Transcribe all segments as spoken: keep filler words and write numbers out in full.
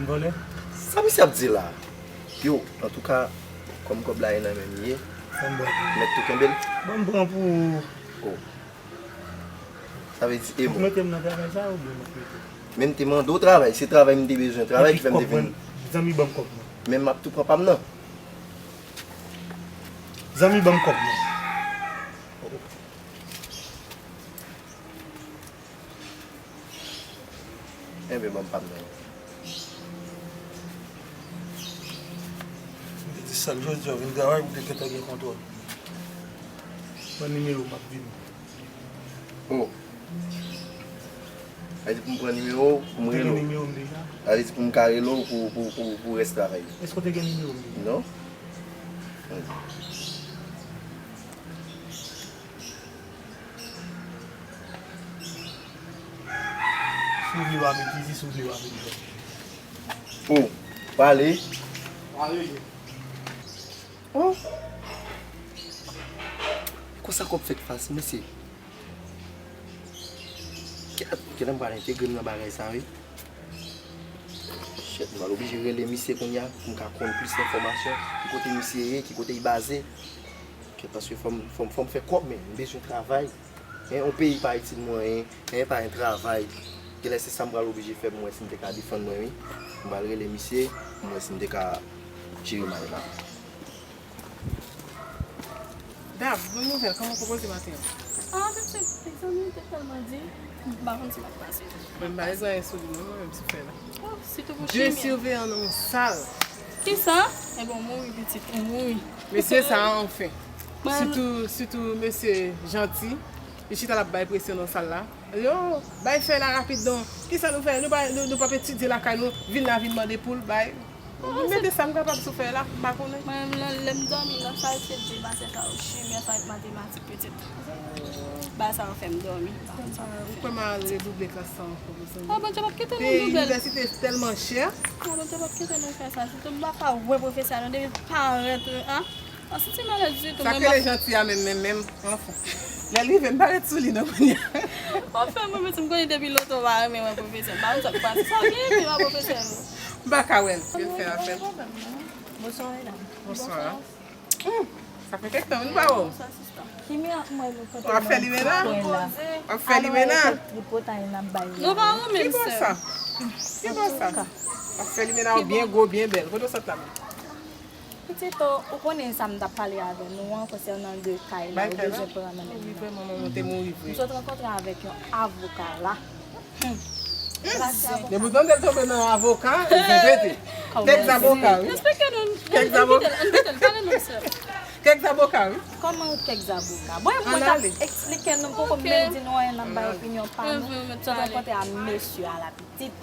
Vòlè? Sa misye ap di la? Yo, antouka, kòm kòb la e nan men m ye, mèt tou kenbe l. Ban m pran pou ou. Oh. Sa vle di, e bon. Ou mete m nan travay sa oubyen m ap mete w? Men m te mande w travay, se travay m te bezwen, travay ki fè m te vin. Zanmi, ban m kòb mwen. Men m ap tou pran pa m nan. Zanmi, ban m kòb mwen. Enben, ban m pa m nan. M te di sèl jodi a, w vin travay, ou te gentan gen kontwòl. Pran nimewo, m ap vini. Oh. Sa vle di pou m pran nimewo w, pou m rele w. Ou te gen nimewo m deja? Sa vle di pou m ka rele w pou, pou, pou, pou rès travay yo. Èske w te gen nimewo m deja? Non. Si w vle w a met izi, si w vle w a met dèyè. Oh, pale. Pale. Oh. Konsa kòb fèk fasil, mesye. Kèt, kèt, m pral entegre m nan bagay sa, wi. Shit, m pral oblije rele misye kounye a pou m ka konn plis enfòmasyon. Ki kote misye ye, ki kote li baze. Kèt, paske fò m, fò m, fò m fè kòb, men m bezwen travay. Hein, yon peyi pa itil mwen anyen, hein, pa yon travay. Genlè se sa m pral oblije fè pou m wè si m te ka defann mwen, wi. M pral rele misye, pou m wè si m te ka jere may la. Dam, bon nouvèl, kòman w konpoze maten an? Ah, pitit, egzamen an te tèlman di, m pa konn si m ap pase. Mwen, m pa gen anyen sou li, non, mwen menm, sou fè la. Oh, sitou pou chimya. De siveyan nan yon sal. Kisa? Ebyen, w mouri, pitit, ou mouri. Mesye sa a, anfen. Mwen sitou, sitou mesye Janti, li chita l ap bay presyon nan sal la. Yo, bay fè la rapid non. Kisa nou fè? Nou pa, nou, nou p ap etidye lakay nou, vin la vin mande pou l bay. Mwen mete sa m kapab sou fè la, m pa konnen. Mwen menm, lè, lè m dòmi nan sal, se de matiè sa yo, chimya sa ak matematik, pitit. Bagay sa yo fè m dòmi. Ou kwè m al redouble klas sa ankò, mezanmi? Ah, Bondye p ap kite nou double l. Peyi inivèsite tèlman chè. Ah, Bondye p ap kite nou fè sa. Sitou m pa ka wè pwofesè a non, depi l parèt, ah. An santi malèz ditou. Sa k rele Janti a menm, menm, menm, anfen. Lè l rive, m pa ret sou li non kounye a. Anfen, mwen menm, si m konnen depi lontan w pa renmen wè pwofesè. M pa konn sa k pase. Sa w gen epi wè pwofesè nou? M pa ka wè l. Yo fè afè l. Bonswa, medam. Bonswa. Hum, sa fè kèk tan, wi, m pa wè w. Bonswa, sista. Ki mi ak mwen nou pote. W ap fè limena? W ap fè limena? Nou pa renmen l, sè. Ki bò sa? Ki bò sa? W ap fè limena, w byen gwo, byen bèl. Kote w sot la menm? Pitit, ou konnen sa m t ap pale avè nou an konsènan de kay la, ou bezwen pran nan men nou. Wi, vrèman, manman, te mouri vre. M sot rankontre avèk yon avoka la. Hum. Depi w tande l tonbe nan avoka, li repete. Kèk zaboka, wi. Kèk zaboka. Kèk zaboka, wi. Kòman kèk zaboka? Bon, mwen t ap eksplike nou, m poko menm di nou anyen, n ap bay opinyon pa nou. M sot rankontre a mesye a la. Tit.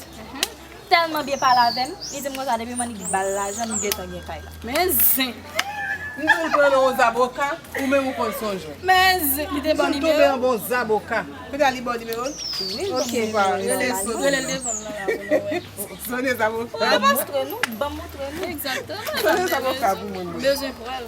Tèlman byen pale avè m, li di m konsa depi m annik ba l lajan, m gentan gen kay la. Men zen! M di l pran nan yon zaboka, ou menm ou konn sonje. Men zen! Li te ba w nimewo l? M di l tonbe anba yon zaboka. Kounye a li ba w nimewo l? Wi, l ba m nimewo l. Rele Sone. Rele l devan m nan la pou nou wè. Sone zaboka. Ban m montre nou, ban m montre nou. Egzakteman. Sone zaboka pou mwen, mwen. Bezwen pral.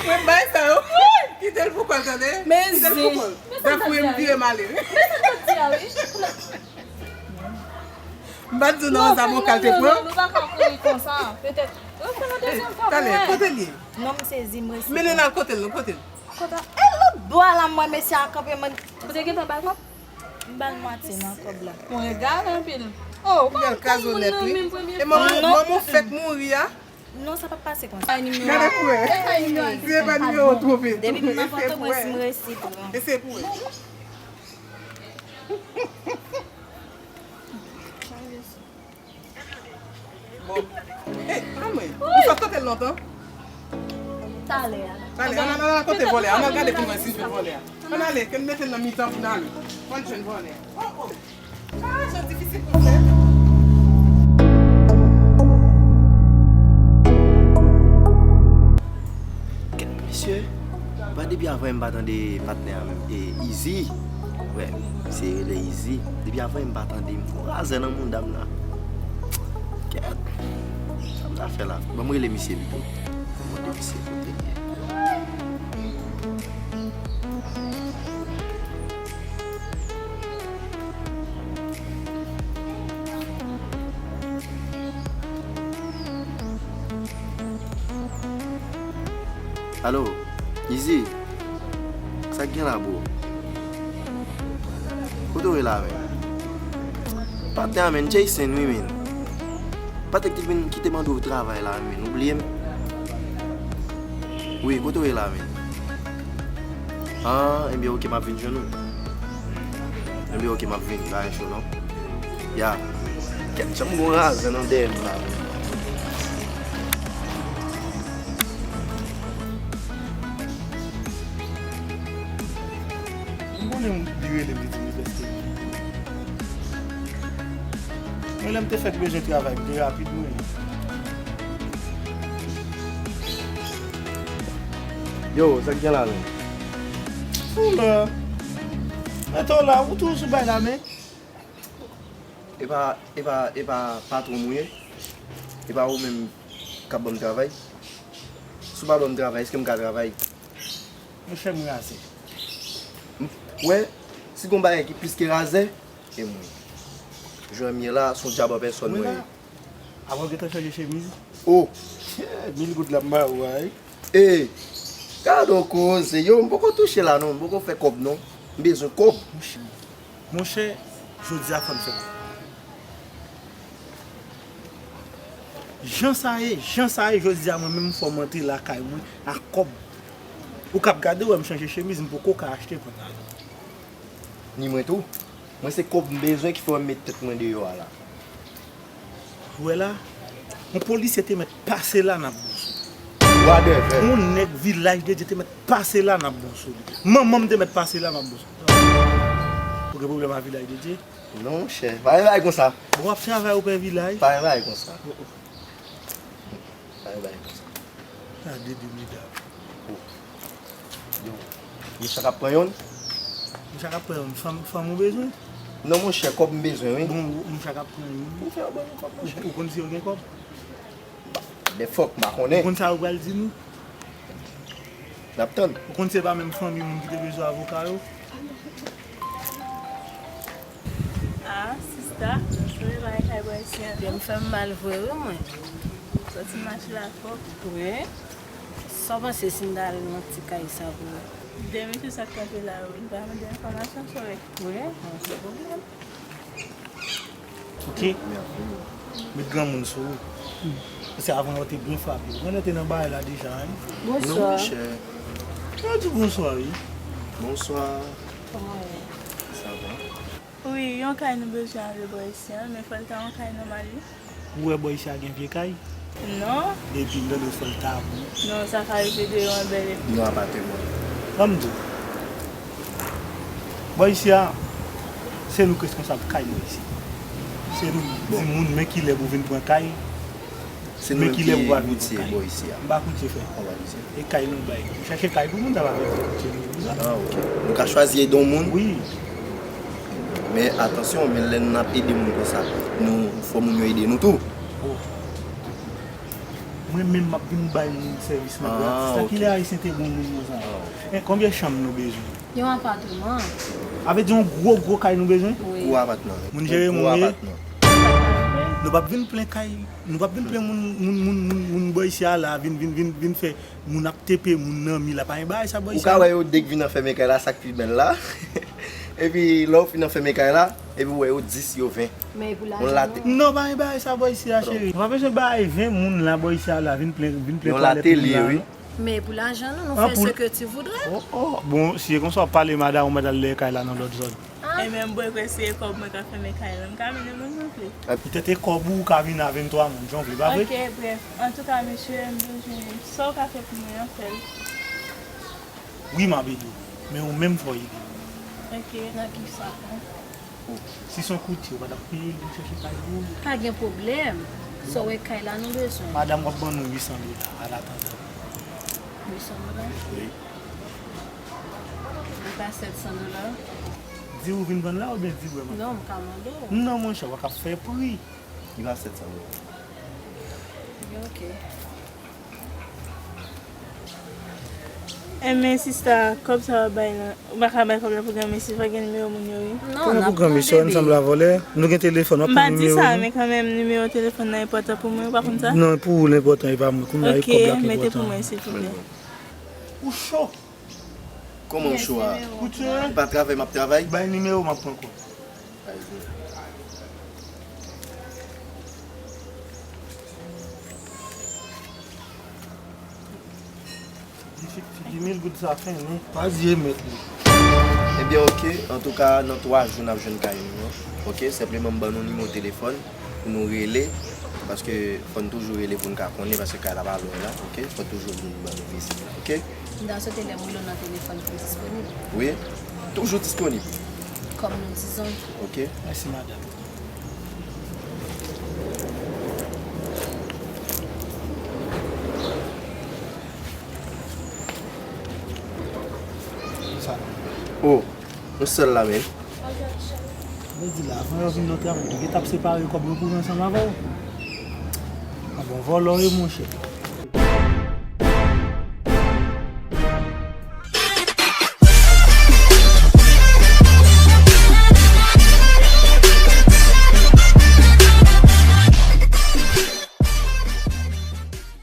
Mwen bay sa yo. Kite l pou kò l, tande. Kite l pou kò l. Dafouye m vire m ale. M pa t di w nan yon zaboka l te pran. Nou pa ka kouri konsa. Petèt. Refè yon dezyèm fwa pou wè. Talè, kote l ye? Non, m sezi, m resi. Mennen l al kote l, non, kote l? Kote? E lòt bò a la, m wè mesye a kanpe, man. Ou te gentan ba l kòb? M ba l mwatye nan kòb la. Mwen egare anpil. Oh, kòman, kòman moun nan menm premye fwa? E manman, manman w fèk mouri a? Non, sa p ap pase konsa. Gade pou wè. Se pa nimewo w twonpe. Depi m nan Pòtoprens, m resi pran. Eseye pou wè. Bon. Hey, anmwe. Ou sot kote l lontan? Talè a. Talè, ann al, ann al kote vòlè a. Ann al gade pou mwen si l jwenn vòlè a. Ann ale, ke n mete l nan mitan pou n ale. Fò n jwenn vòlè a. Oh, oh. Ah, jan difisil pou fè. Kèt, mesye, pa depi avan m pa tande patnè a menm. E Izi. Wè, misye rele Izi. Depi avan m pa tande, m fè yon razè nan mouda m la. Kèt. Sa m Afè la, ban m rele misye pito. Ban m mande misye kote l ye. Alo, Izi, sa k gen la, bro? Kote w ye la, men? Patnè a, men, Jason, wi, men. Patnè ki te vin, ki te mande w travay la, men, ou bliye m? Wi, kote w ye la, men? Ah, ebyen, oke, m ap vin jwenn ou. Ebyen, oke, m ap vin, pa gen cho, non. Ya. Kèt, janm gon razè nan dèyè m la, men. M konnen li rele m, li di m li prèske vini. Mwen, lè m te fèk bezwen travay, m te rapid, mwen. Yo, sa k gen la, menm? Ou la. Mete w la, ou toujou sou bay la, men. E pa, e pa, e pa patwon m ou ye? E pa ou menm k ap ban m travay? Si w pa ban m travay, èske m ka travay? Monchè, m razè. M, wè, si gon bagay ki plis ke razè, e mwen. Jan m ye la, se yon dyab an pèsòn mwen ye. Mwen la, apre w gentan chanje chemiz? Oh! Mil goud la m ba ou a, wi. E, gade yon koze, yo, m poko touche la non, m poko fè kòb non. M bezwen kòb. Monchè, jodi a fò n fè kòb. Jan sa ye, jan sa ye, jodi a mwen menm fò m antre lakay mwen ak kòb. Ou k ap gade wè m chanje chemiz, m poko ka achte pantalon. Ni mwen tou. Mwen se kòb m bezwen ki fè w met tèt mwen deyò a la. Ou wè la, yon polisye te mèt pase la n ap bounsou. Wadèvè. Yon nèg Vilaj de Dye te mèt pase la n ap bounsou li. Manman m te mèt pase la n ap bounsou. Ou gen pwoblèm ak Vilaj de Dye? Non, monchè. Pa gen bagay konsa. Bon, w ap travay ou pè Vilaj? Pa gen bagay konsa. Oh, oh. Pa gen bagay konsa. Gade de medam. Oh. Yo, Richard ap pran youn? Richard ap pran youn. Fanm, fanm ou bezwen? Non, monchè, kòb m bezwen, wi. Bon, Richard ap pran youn. Ou fè yo ban nou kòb, monchè. Ou, ou konn si yo gen kòb? Ba, de fòk, m pa konnen. Ou konn sa yo pral di nou? N ap tann. Ou konn se pa menm fanmi moun ki te bezwen avoka yo? Ah, sista, sou li pa gen kay bò isi an. Kè m fè m mal vre, wi, mwen. Sòti mache la fò. Wi. Sa w panse si m ta al nan ti kay sa pou ou? De mesye sa k kanpe la yo, m ta mande enfòmasyon sou yo. Wi, pa gen pwoblèm. Ok? Met granmoun sou ou. Paske avan yo te byen frape. Mwen te nan bagay la deja, wi. Non, bonswa, monchè. Yo di bonswa, wi. Bonswa. Kòman w ye? Sa va? Wi, yon kay nou bezwen antre bò isi an, men fò l ta yon kay nòmal, wi. Ou wè bò isi a gen vye kay? Non. Epi m tande w fè l tabou. Non, sa ka rive deyò an bèl epi. Yon apateman. Ban m di w. Bò isi a, se nou k reskonsab kay nou isi. Se nou k di moun men kilè pou vin pran kay. Se nou menm ki koutye bò isi a. M pa koutye, frè. E kay nou bay. Nou chèche kay pou moun, sa pa vle di koutye nou pou sa. Ah, ok. Nou ka chwazi ede yon moun? Wi. Men atansyon, men lè n ap ede moun konsa, nou fò moun yo ede nou tou. Oh. Mwen menm m ap vin bay moun sèvis nan gratis. Ah, ok. Kilè Ayisyen te bon moun konsa? Ah, ok. E konbyen chanm nou bezwen? Yon apatman. Sa vle di yon gwo, gwo kay nou bezwen? Wi. Gwo apatman. Moun jere moun ye? Gwo apatman. Nou p ap vin plen kay, nou p ap vin plen moun, moun, moun, moun, moun bò isi a la, vin, vin, vin, vin fè moun ap tepe moun nan mi la. Pa gen bagay sa bò isi a. Ou ka wè yo de k vin anfèmen kay la, sa k pi bèl la. Epi lè w fin anfèmen kay la, epi w wè yo dis, yo ven. Men e pou lajan nou. Non, pa gen bagay sa bò isi a, cheri. Nou pa bezwen bay ven moun la bò isi a la, vin plen, vin plen twalèt moun la, non. Men e pou lajan nou, nou fè ce que tu voudras. Oh, oh. Bon, si e konsa w ap pale, madanm, ou mèt al dèyè kay la nan lòt zòn. Ah. E menm bwè kwè se kòb mwen ka fèmen kay la. M ka vin yon moun mwen vle. Poutèt e kòb ou, ou ka vin a venntwa moun, jan w vle, pa vre? Ok, brèf. Antouka, mesye, m bezwen sa w ka fè pou mwen an, fè l. Wi, m ap ede w. Men ou menm fò w ede m. Ok, nan ki sa? Oh, si se yon koutye, ou pa t ap peye l vin chèche kay pou ou? Pa gen pwoblèm. Sa w wè kay la nou bezwen. Madanm, w ap ban nou uit san dola, an atandan. Uit san dola? Wi. Li pa sèt san dola? Di ou vin vann la oubyen di w wè madanm? Non, m ka mande w. Non, monchè, w pa ka fè pri. Li pa sèt san dola. Ok. Enben sista, kòb sa w ap bay la, ou pa ka bay kòb la pou granmesi, fò gen nimewo moun yo wi. Non, n ap tande li. Sanble a vòlè. Nou gen telefòn, w ap pran nimewo. M pa di sa, men kanmenm nimewo telefòn nan enpòtan pou mwen, ou pa konn sa? Non, pou ou l enpòtan, e pa mwen. Pou mwen, e kòb la ki enpòtan. Ok, mete pou mwen, silvouplè. Ou cho! Kòman w cho a? Ou pa travay, m ap travay? Bay nimewo, m ap pran kòb. Di mil goud sa fen, wi. Pa di e mèt li. Ebyen, oke. Antouka, nan twa jou, n ap jwenn kay nou an. Oke, senpleman m ban nou nimewo telefòn pou nou rele. Paske fò n toujou rele pou n ka konnen, paske kay la pa lwen la, oke? Fò toujou vin ban nou vizit, oke? M ta swete lè m rele w nan telefòn pou w disponib. Wi, toujou disponib. Kòm nou dizon. Oke. Mèsi, madanm. Oh, yon sèl la, men. Mwen di la, avan yo vin nan travay, yo te gentan ap separe kòb yo pou yo ansanm avè w. A bon, vòlò yo, monchè.